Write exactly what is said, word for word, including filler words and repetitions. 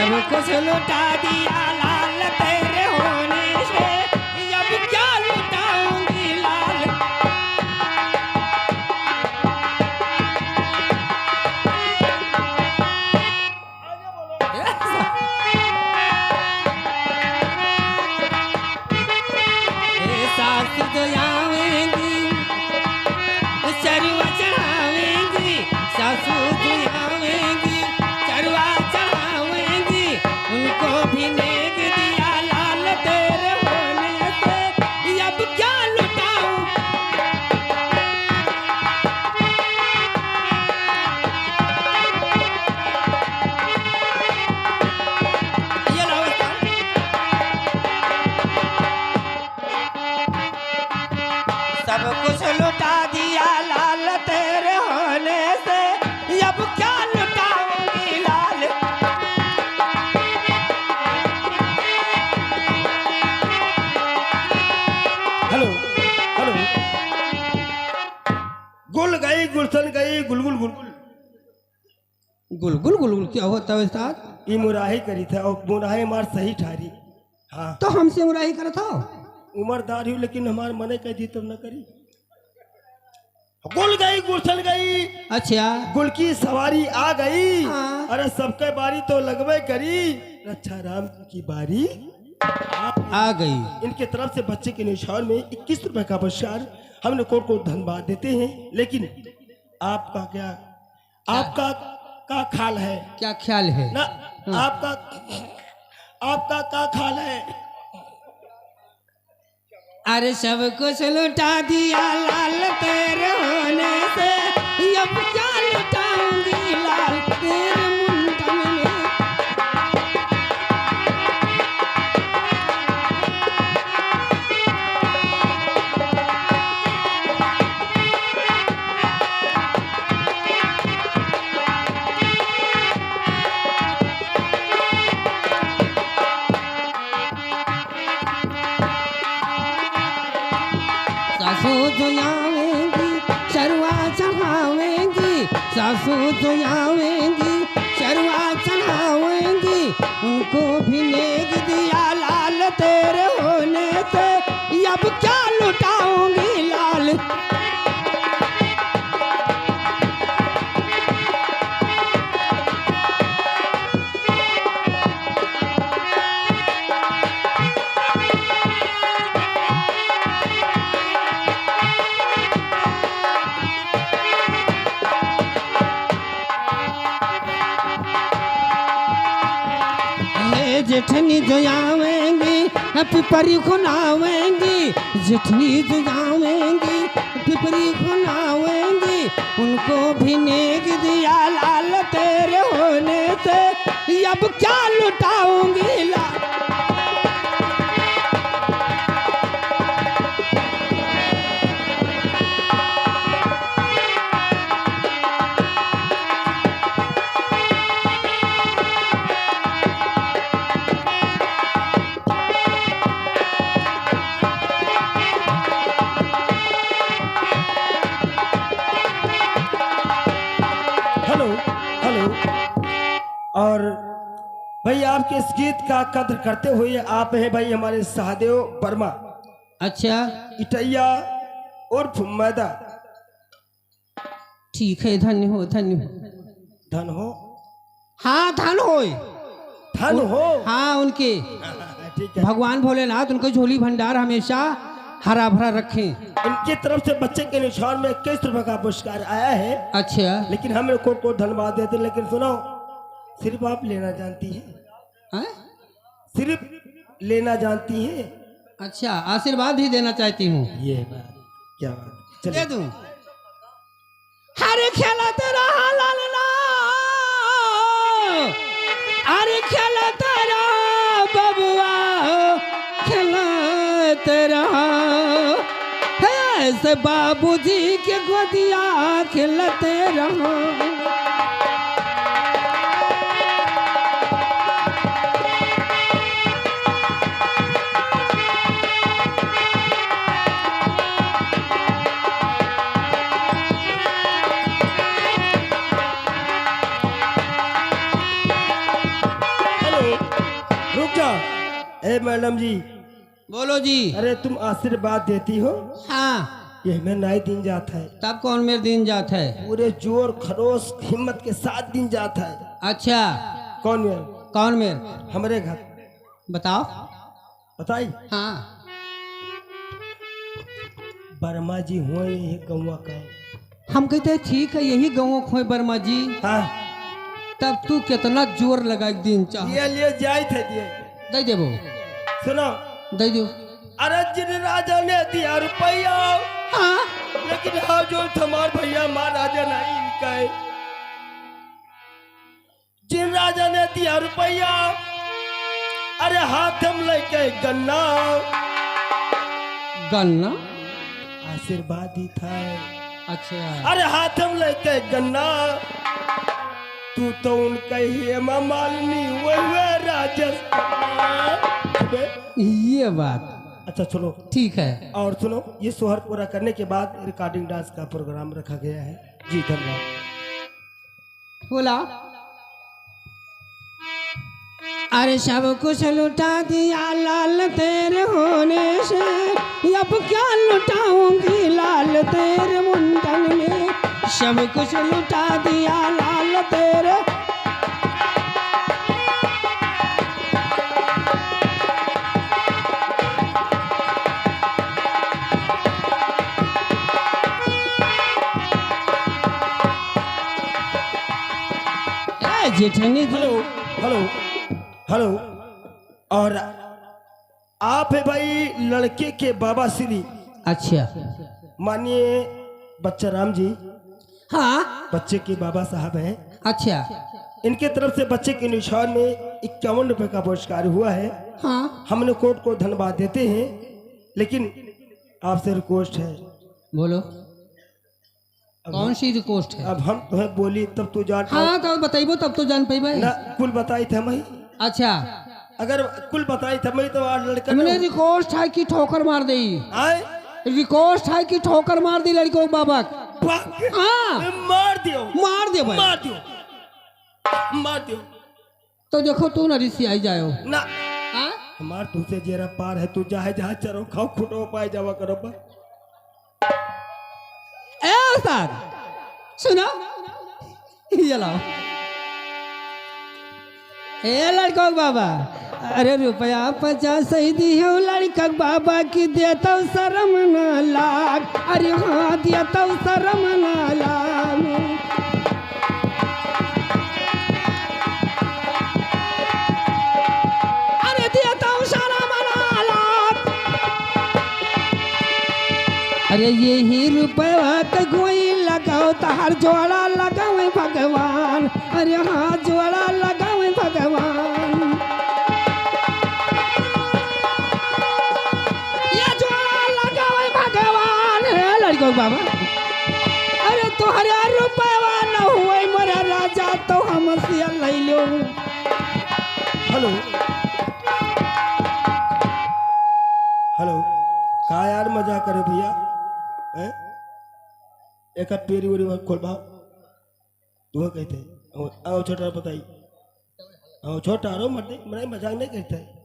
कुछ लुटा दिया लाल तेरे होने से, अब क्या लुटाऊंगी लाल। ए सास जो आवेंगी, चरुआ चढ़ावेंगी, सासू जो आवेंगी, चरुआ चढ़ावेंगी, उनको भी नेग दिया लाल तेरे होने से, अब क्या लुटाऊं। ये लाओ इसका। सब कुछ लुटा दिया लाल तेरे होने से, अब क्या लुटाऊंगी लाल। Hello, hello. गुल गई, गुलशन गई, गुलगुल, गुलगुल। गुलगुल गुलगुल क्या होता है उस्ताद? ई मुराही करी था और मुराही मार सही ठारी। हाँ। तो हमसे मुराही करत हो? उमरदार हूँ, लेकिन हमार मने कह दी तब न करी। गुल गई, गुलशन गई। अच्छा। गुल की सवारी आ गई। हाँ। अरे सबके बारी तो लगबे करी। रक्षा राम की बारी आ गई। इनके तरफ से बच्चे के निशान में इक्कीस रुपए का पुरस्कार। हमने कोट को धन्यवाद देते हैं, लेकिन आपका क्या, क्या? आपका का ख्याल है? क्या ख्याल है? ना, हाँ। आपका, आपका का ख्याल है? अरे सब कुछ लुटा दिया लाल तेरे होने से, अब क्या लुटाऊंगी लाल तेरे मुंडन में। सासू जो आवेंगी, चरुआ चढ़ावेंगी, सासू जो आवेंगी, चरुआ चढ़ावेंगी, उनको भी नेग दिया लाल तेरे होने से, अब क्या लुटाऊंगी लाल। हे जेठनी जो आवेंगी, पिपरी खुनावेंगी, जेठनी जो आवेंगी, पिपरी खुनावेंगी, उनको भी नेग दिया लाल तेरे होने से, अब क्या लुटाऊंगी लाल। Hello, hello. और भाई, आपके इस गीत का कद्र करते हुए आप हैं भाई हमारे सहदेव वर्मा। अच्छा। इटैया उर्फ मैदा। ठीक है, धन्य हो, धन्य हो। धन हो? हाँ, धन होय। धन हो? हाँ, उनके ठीक है। भगवान भोलेनाथ उनके झोली भंडार हमेशा हरा भरा रखें। इनकी तरफ से बच्चे के निशान में इक्कीस रुपए का पुरस्कार आया है। अच्छा। लेकिन हम इनको को धन्यवाद देते, लेकिन सुनो, सिर्फ आप लेना जानती हैं। हैं? सिर्फ लेना जानती हैं। अच्छा, आशीर्वाद ही देना चाहती हूँ। ये बात, क्या बात। चलिए। दे दूँ। हरे खेलत रहा लालना, हरे खेलत रहा बबुआ, खेलत रहा। हे से बाबूजी के गोदिया खेलत रहा। हेलो, ए मैडम जी। बोलो जी। अरे, तुम आशीर्वाद देती हो। हाँ। ये हमें नाहीं दीन जात है। तब कौन मेर दीन जात है? पूरे जोर, खरोश, हिम्मत के साथ दीन जात है। अच्छा। कौन मेर? कौन मेर? हमरे घर। बताओ। बताई? हाँ। वर्मा जी हुए यही गौवा का। हम कहते हैं, "ठीक है, यही गौवा का हुए वर्मा जी।" हाँ। तब तू कितना जोर लगाइ के दीन चाह। ये लिए जाइत है दिए। दे देबो। सुनो। दे दो। अरे, जिन राजा ने दिया रुपया। हाँ। लेकिन हाँ, जो हमार भैया, हमार राजा नहीं इनका है। जिन राजा ने दिया रुपया, अरे हाथ में लेके गन्ना। गन्ना? आशीर्वाद ही था। अच्छा। अरे हाथ में लेके गन्ना, तू तो उनका ही हेमा मालिनी, वही वह राजस्थान। ये बात। अच्छा सुनो। ठीक है। और सुनो, ये सोहर पूरा करने के बाद recording dance का program रखा गया है। जी धन्यवाद। बोला। अरे सब कुछ लुटा दिया लाल तेरे होने से, अब क्या लुटाऊंगी लाल तेरे मुंडन में। सब कुछ लुटा दिया लाल तेरे। ए, जेठनी जी। Hello, hello, hello. और आप है भाई लड़के के बाबा श्री। अच्छा। माननीय बच्चा राम जी। हाँ। बच्चे के बाबा साहब हैं। अच्छा। इनके तरफ से बच्चे के निशान में इक्यावन रुपए का पुरस्कार हुआ है। हाँ। हमने कोर्ट को धन्यवाद देते हैं, लेकिन आपसे रिक्वेस्ट है। बोलो। अब कौन सी रिक्वेस्ट है? अब हम तुम्हें बोली तब तो जान हाँ, पाओ। तो बताइबो तब तो जान पाइबे। ना, कुल बताई थे मैं। अच्छा। अगर कुल बताई थे मैं तो आज लड़का तुमने ना रिक्वेस्ट है कि ठोकर मार दे। आए? रिक्वेस्ट है कि ठोकर मार दे लड़कों के बाबा के। बाप के हाँ। मार दियो। मार दे भाई। मार दियो। मार दियो। तो देखो तू ना रिसियाई जायो। ना। हाँ? हमार तुझसे जेरा पार है, तू चाहे जहाँ चरो खाओ, खुटो पाए जावा करो बा। ए उस्ताद, सुनो, ये लाओ। ए लड़कों के बाबा, अरे रुपया पचास ही दियो लड़का के बाबा की देतो शर्म ना लाग। अरे हाँ, देतो शर्म ना लाग। अरे देतो शर्म ना लाग। अरे यही रुपया के गोई लगाओ, तहार जोड़ा लगावे भगवान। अरे हाँ, जोड़ा लगावे भगवान। ये जोड़ा लगावे भगवान। हे लड़कों के बाबा। अरे तोहरे रुपया न हुए मोरे राजा, तो हमसे ले लो। हेलो। हेलो। का यार मजाक करे भैया? हैं? एक पेरी ओरी मत खोल बा। तू कहते, आओ, आओ छोटा बताई। आओ छोटा रो मत देख, मैं मजाक नहीं करता है।